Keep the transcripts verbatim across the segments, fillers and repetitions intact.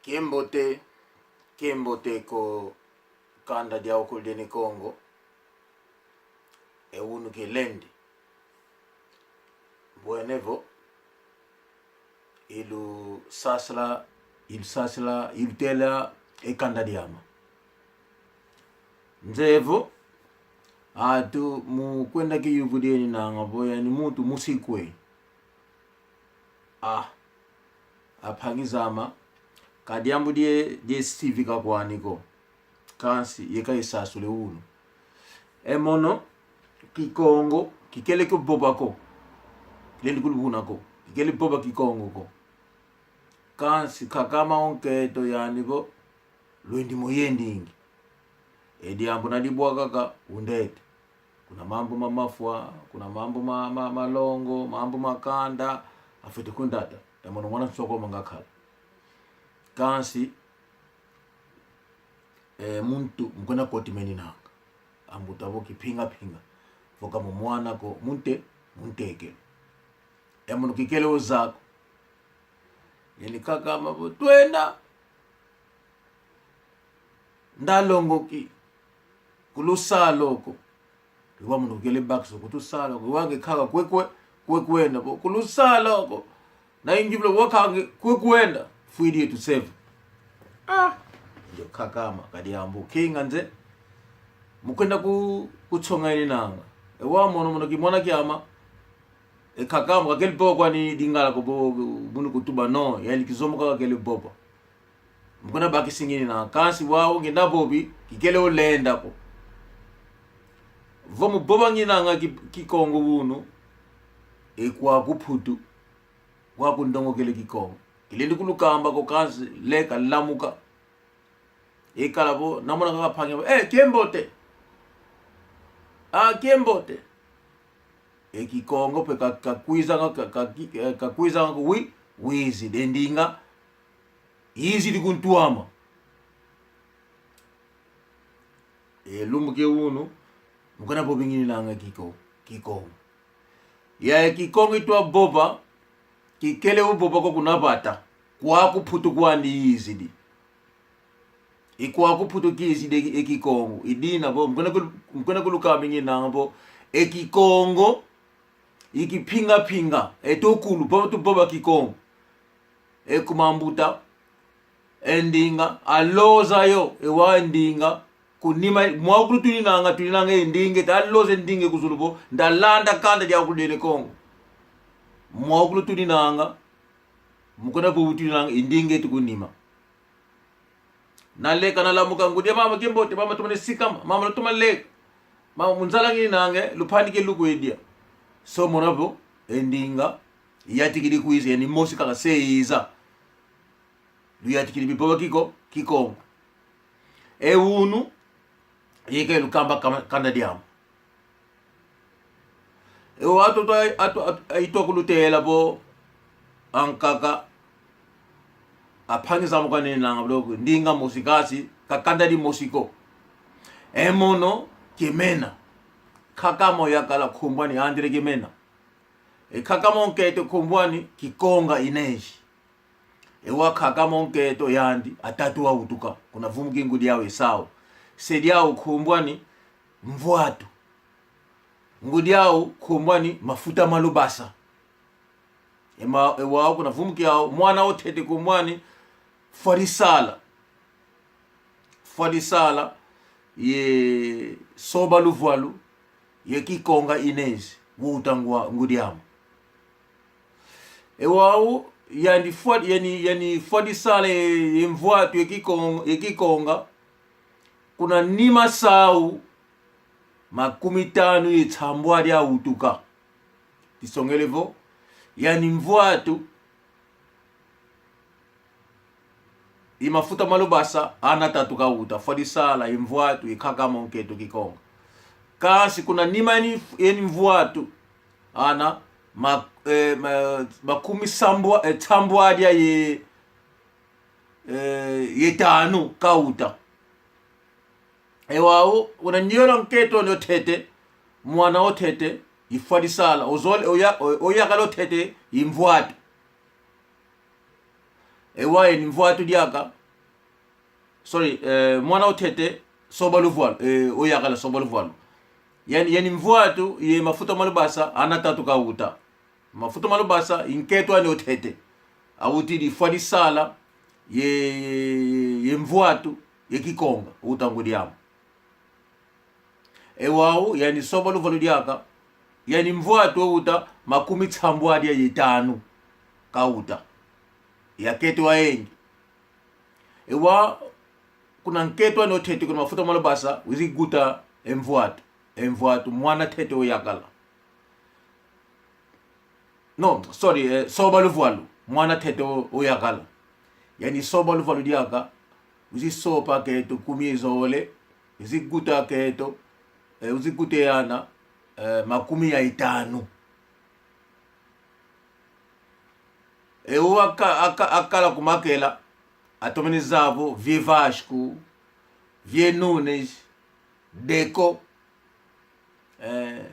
Kiambote, kiambote ko kanda diawu kulu dia Ne Kongo. E unu kilendi. Mbwene vo ilusasila, ilusasila, ilutela e kanda diama. Nze vo atu mukwenda kiyuvu dieni nanga vo yani muntu musikwe. Ah, ampangi zame, ka diambu die, die sivika kwani ko. Kansi yeka isasule unu. E mono, Kikongo kikele kuvova ko. Kilendi kuluvuna ko. Kikele vova Kikongo ko. Kansi nkaka ame o nkento yani vo lwendi mo yendingi. E diambu na dibwa kaka undete. Kuna mambu ma mafwa, kuna mambu ma, ma, ma longo, mambu ma kanda, afwete kundata. E mono mwana nsoko manga kala. Kansi, e, muntu mukwenda koti meni nanga. Ambuta vo kipinga pinga. Vo ka mu mwana ko, munte, muntekelo. E mono kikele o zako. Yani nkaka ame vo twenda. Ndalongoki. Ku lusala ko. Iwa mono kele bakso ku tusala ko. Iwa nge nkaka kwekwe, kwekwenda. Vo ku lusala ko. Na ingi vula wakaka nge kwekwenda. Fwidi yetu seva. Ah. Ndio nkaka ame, ka diambu. Kinga nze. Mukwenda ku, kutsonga ini nanga. Ewa mono mono kimwana kiame. E nkaka ame kakele vova kwani Lingala ko vo, vo, munu kutuba no. Yani kizombo kaka kele vova. Mukwenda bakisi ngina, kansi wau ngina vovi, kikele o lenda ko. Vo muvova nginanga ki, Kikongo unu, e kwaku Putu, kwaku ndongokele Kikongo. Kilendi kulukamba ko kansi leka lamuka. Ikala vo, namona kaka mpangi ame, eh, kiambote. Ah, kiambote. E Kikongo pe ka, kakwizanga, ka, ka, eh, kakwizanga ko wi, wizidi e ndinga. Izidi kuntwama. E lumbu kia unu, mukwenda vovi nginanga Kiko, Kikongo. Ya e Kikongo itwa vova, kikele o vova ko kuna vata. Kwaku Putu kwandi izidi. I kwaku Putu kizidi e Kikongo. I dina vo, mukwenda kulu, mukwenda kulukamba nginanga vo, e Kikongo, i kipinga pinga, e tukulu, vo tuvova Kikongo. E kuma mbuta, e ndinga, aloza yo, e wa ndinga, kunima, mwaukulu tuninanga, tuninanga e ndinga, ta aloza e ndinga ku zulu vo, ndalanda kanda diaukulu dia Ne Kongo. Mwaukulu tuninanga, mukwenda vo tuninanga, e ndinga etu kunima. Naleka nalamuka ngudi a mama kiambote, mama tumane sikama, mama tumane leka. Mama mu nzala nginanga, lupandike lukwedia. So mona vo, e ndinga, yatikidi kwiza, yani mosi kaka se iza. Luyatikidi bivova Kiko, Kikongo. E unu, yeka lukamba kama, kanda diame. E o atu, atu, atu, atu, itwa kulutela vo ankaka ampangi zame kwanenanga vo ndinga mosi kansi, ka kanda dimosi ko. E mono Kimena. Nkaka ame o yakala nkumbu ani André Kimena. E nkaka ame o nkento nkumbu ani Kikonga Inês. E wa nkaka ame o nkento yandi, atatu wawutuka, kuna vumuki ngudi au Esau. Se diau nkumbu ani Mvwatu. Ngudi au nkumbu ani Mafuta ma Lubasa. E ma, e wau kuna vumuki au, mwana otete nkumbu ani Fwadisala. Fwadisala, ye Soba Luvwalu, ye Kikonga Inês, wuta ngwa, ngudi ame. E wau, yani Fwa, yani, yani Fwadisala ye, ye Mvwatu ye Kikong, ye Kikonga, kuna nima sau makumi tanu ye nsambwadi awutuka. Tisongele vo, yani Mvwatu, i Mafuta ma Lubasa, ana tatu kawuta, Fwadisala, i Mvwatu, i nkaka ame o nkento Kikonga. Kansi kuna nima eni, eni Mvwatu, ana ma, eh, ma, makumi sambwa, eh, nsambwadi ye, eh, ye tanu kawuta. E wau, una niola nkento ni otete, mwana otete, i Fwadisala, ozole, oya, o, oyakala otete, i Mvwatu. Ewa, yani mvwatu diaka. Sorry, eh, mwana otete, soba luvwalu, eh, oyakala soba luvwalu. Yani, yani mvwatu ye mafuta ma lubasa, ana tatu kauta. Mafuta ma lubasa, i nkento ani otete. Awutidi fwa disala, ye, ye, ye mvwatu, ye kikonga, uta ngudi ama. Ewau, yani soba luvwalu diaka, yani mvwatu outa makumi nsambwadi ye itanu kauta. Yakete wa engi. Ewa, kuna nkento ani otete kuna mafuta ma lubasa, wizi guta e mvwatu. E mvwatu, mwana tete oyakala. No, sorry, eh, soba luvwalu, mwana tete o-, oyakala. Yani soba luvwalu diaka, wizi sopa keto kumi ye zole, wizi guta keto, eh, wizi guta e ana, eh, makumi ya itanu. E o aka-, aka-, akala ku Makela, atomene zavo, Vieux Vasco, Vieux Nunes, Deco, eh,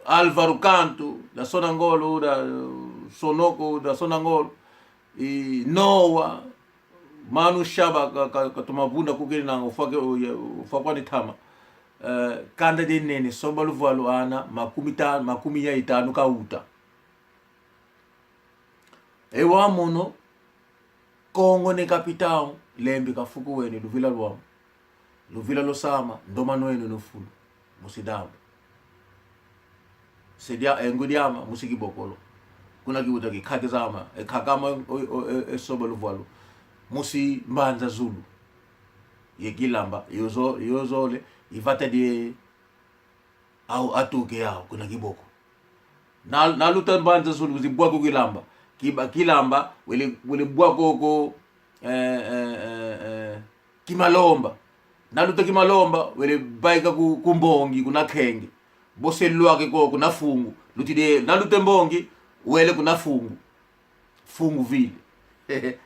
Alvaro Canto, da Sonangolo, da Sonoko, da Sonangolo, i Noa, Manu Shaba, ka, ka, katoma vunda kukeninanga, ufwa ke, u-, ufwa kwani tama. Eh, kanda dia nene, soba luvwalu ana, makumi ta-, makumi ya itanu kauta. Ewa mono, Kongo ne kapitão, lembi kafuku wene, luvila lwama. Luvila lwasama, ndomanu eno no fulu. Musi damba. Se dia, e ngudi ama, musi Kibokolo. Kuna kiuta ki kate zama, e kakama, o, o, e, e soba luvwalu. Musi Mbanza Zulu. Ye Kilamba, yo zo-, yo zole, i vata die, au atuke yau, kuna Kiboko. Na, naluta Mbanza Zulu, wizi bwa ku Kilamba. Kiba, Kilamba, wele, wele bwa koko, eh, eh, eh, eh, Kimalomba. Naluta Kimalomba, wele baika ku, ku Mbongi, kuna Kenge. Bo se lwake ko, kuna Fungu. Lutide, naluta Mbongi, wele kuna Fungu. Fungu ville.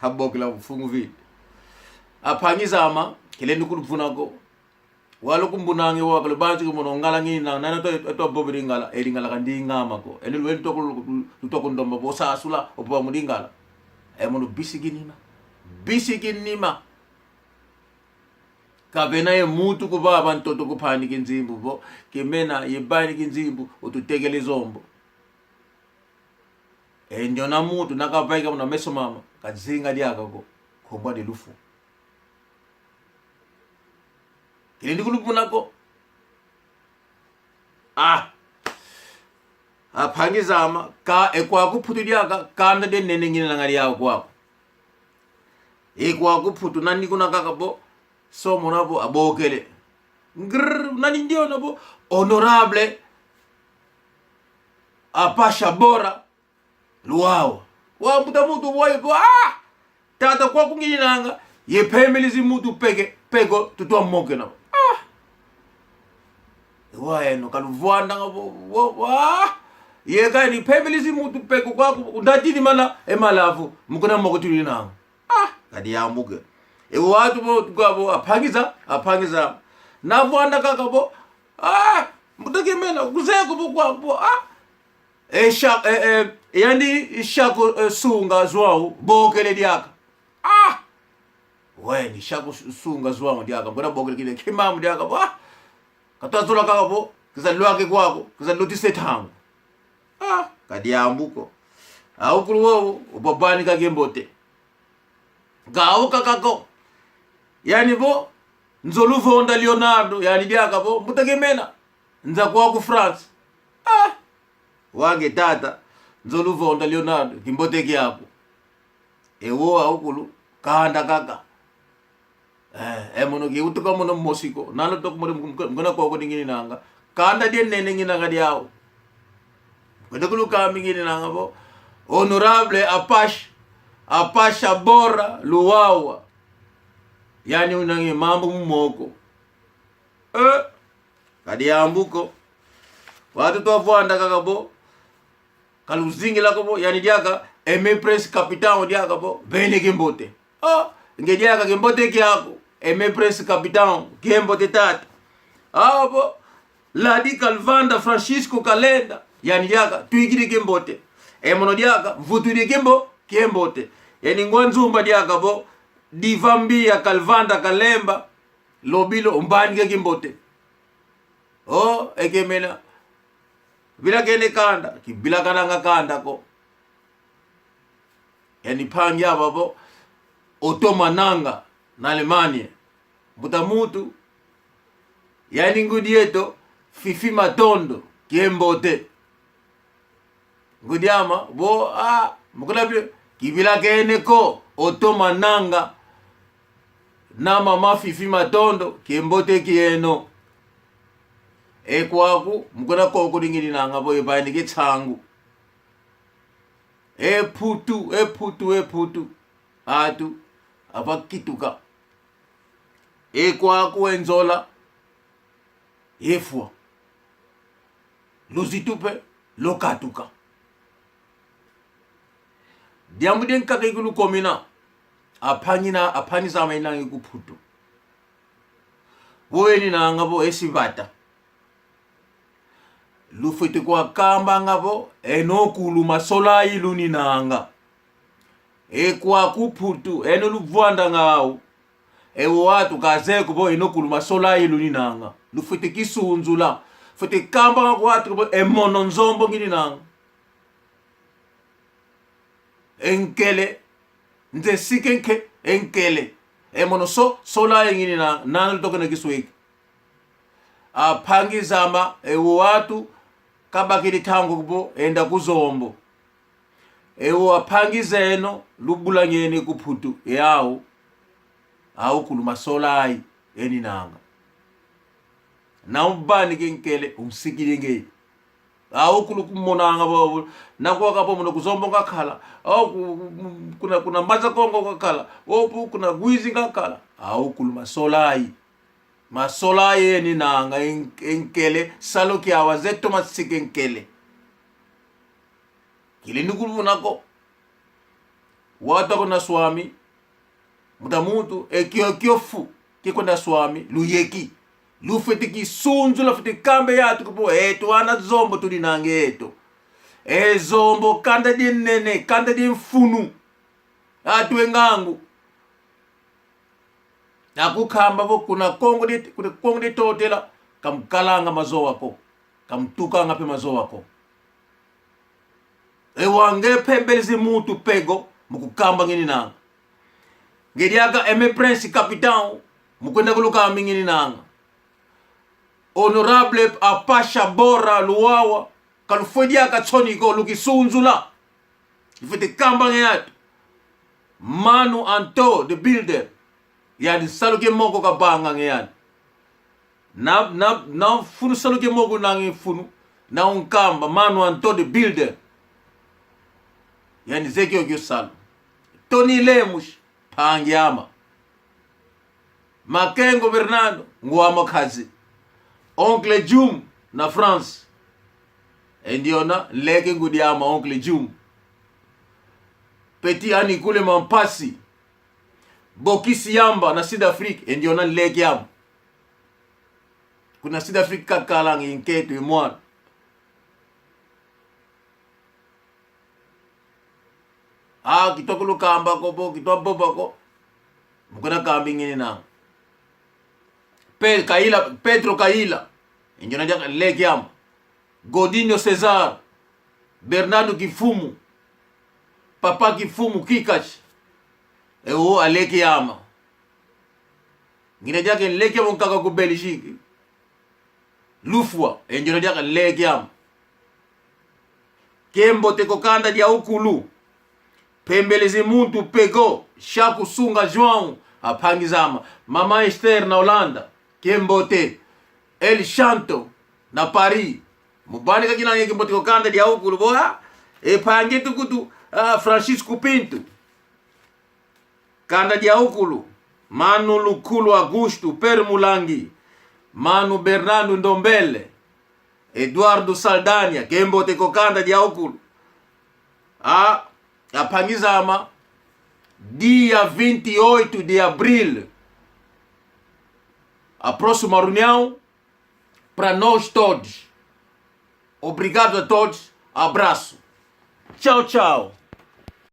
Abokela Fungu ville. Ampangi zama, kilendi kuluvuna ko. Walo kumbunange wakalo bantu ke mono ngala ngina, nana to, to bobi Lingala, e Lingala kandi ngama ko. Eni lwenu toko, toko ndomba bo sasula, opo mu Lingala. E mono bisiki nima. Bisiki nima. Kavena ye mutu kuvava ntoto kupaniki nzimbu vo, kemena ye baniki nzimbu, ututekele zombo. E ndiona mutu, nakavaika muna meso mama, kazinga diaka ko, kombwa ni lufu. Kilendi kuluvuna ko. Ah! Ampangi zama, ka, e kwaku Putu diaka, kanda dia nene nginanga diau kwaku. E kwaku Putu nani kuna kaka vo, somo na vo, abokele. Ngrrr, nani ndiona vo, honorable. Apasha Bora. Luwawa. Wa mbuta muntu wa, wa, ah! Tata kwaku ngininanga, ye pemele zi mutu peke, peko, tutwa moke na. Ah! Wa eno, kaluvwandanga vo, vo, wa! Ye kani pemele zi mutu peko kwaku, ndatini mana, e malavu, mukuna moko tulinanga. Ah! Kadi yambuke. E watu vo, tukwa vo, ampangi za, ampangi za. Navwanda kaka vo, ah! Mbuta kemena, kuzeko vo kwa vo, ah! E sha-, e, e, yani shako, e, sunga João, bokele diaka. Ah! Weni, shako su-, sunga João diaka, mbona bokele kine, kimamu diaka, ah! Katwa zola kaka vo, kiza lwake kwaku, kiza lutise tangu. Ah, kadi yambuko. Aukulu wowo, ubabani kake mbote. Gawo kakako. Yani vo, Nzoluvonda Leonardo, yani diaka vo, mbuta kemena. Nza kwaku France. Ah! Wange tata, Nzoluvonda Leonardo, kimbote kiaku. E wo aukulu, kanda kaka. Eh, e mono kiutuka mono mosi ko. Nano toko mono mk-, mk-, mkona koko ningininanga. Kanda dia nene ngininanga diau. Kwenda kuluka mi ngininanga vo. Honorable Apache, Apache Bora Luwawa. Yani unange mambu mu moko. Eh, kadi yambuko. Watu twavwanda kaka vo. Kaluzingila ko vo, yani diaka, Aimé Prince Capitão diaka vo, vene kimbote. Oh, nge diaka kimbote kiaku, Aimé Prince Capitão, kimbote tata. Ah, vo, Ladi Kalvanda Francisco Kalenda, yani diaka, twikidi kimbote. E mono diaka, vutudi kimbo-, kimbote. Yani ngwa nzumba diaka vo, diva mbi ya kalvanda kalemba, lobilo umbanike kimbote. O, ekemena. Vilakene kanda, kivilakananga kanda ko. Yani mpangi ava vo, Otto Mananga, na Alemanha. Mbuta muntu, yani ngudi eto, Fifi Matondo, kiambote. Ngudi ama, vo, a, mukula bi, kivilakene ko, Otto Mananga, na mama Fifi Matondo, kiambote kieno. E kwaku, mukuna koko dingininanga vo, evaini ke tsangu. E Putu, e Putu, e Putu. Atu, ava kituka. E kwaku e nzola, efwa. Luzitu pe, lwakatuka. Diambu diankaka ikulukomina, ampangi na, ampangi zame inangi ku Putu. Vo eninanga vo esi vata. Lufwete kwakambanga vo, eno kulu masolai luninanga. E kwaku Putu, eno luvwandanga au. E o atu kazeye ko vo eno kulu masolai luninanga. Lufwete kisunzula. Fwete kambanga kwa atu ko vo e mono Nzombo ngininanga. E nkele. Nze sike nke, e nkele. E mono so, solai ngininanga. Nana lutokene kisweki. Ampangi zame, e o atu kabakidi ntangu ko vo enda ku Zombo. E o ampangi zeno, lubulangene ku Putu, e au, au kulu masolai eninanga. Na umbanike nkele, unsikidi nge. Au kulu kumonanga vo, na kwakapa mono ku Zombo ngakala. Au ku-, ku-, kuna, kuna Mbanza Kongo ngakala. Au pu-, kuna Uíge ngakala. Au kulu masolai. Masolai eninanga, en-, e nkele, salu kiawa zeto masike nkele. Kili ni kuluvuna ko. Watu ako na swami. Mbuta muntu, e kiokio fu, kikwenda swami, luyeki. Lufwete kisunzula, fwete kamba e atu ko vo, eto ana Zombo tuninanga eto. E Zombo, kanda dinene, kanda dimfunu. Atu e ngangu. Akukamba vo kuna Kongo di, kuna Kongo di Totela, kamukalanga mazowa ko, kamutukanga pe mazowa ko. E wa nge Pembele zi muntu pego, mukukamba ngininanga. Nge diaka Aimé Prince Capitão, mukwenda kulukambi ngininanga. Honorable Apacha Bora Luwawa, kalufwe diaka nsoni ko, lukisunzula. Lufwete kambanga e atu. Manu Anto the Builder. Yani salu kia moko kavanganga yani. Na, na, na funu salu kia moko nangi funu. Na unkamba Manu Anto the Builder. Yani zeye kiokio salu. Tony Lemos, mpangi ama. Makengo Bernardo, ngwa makazi. Oncle Jum na France. E ndiona nleke ngudi ama Oncle Jum. Petit Anikule Mampasi. Bokisi Yamba na Sud Afrique, e ndiona nleke ama. Kuna Sud Afrique kakalanga e nkento e mwana. Ah, kitwa kulukamba ko vo, kitwa vova ko. Mukwenda kambi ngininanga. Pe-, Kaila, Pedro Kaila. E ndiona diaka nleke ama. Godinho Cesar. Bernardo Kifumu. Papa Kifumu Kikachi. E o aleke ama. Ngina diaka nleke ama nkaka ku Belgique. Lufwa, e ndiona diaka nleke ama. Kiambote kwa kanda diaukulu. Pembele zi muntu pego, Chaco Sunga João, ampangi zame. Mama Esther na Holanda, kiambote. El Shanto na Paris. Mubani kakinange kiambote kwa kanda diaukulu vo, ah, e mpangi tukutu, ah, Francisco Pinto. Kanda diaukulu, Manu Lukulu Augusto, Père Mulangi, Manu Bernardo Ndombele, Eduardo Saldanha, kiambote kwa kanda diaukulu. A, ampangi zame, dia vinte e oito de abril, a próxima reunião, pra nós todos. Obrigado a todos. Abraço. Tchau, tchau.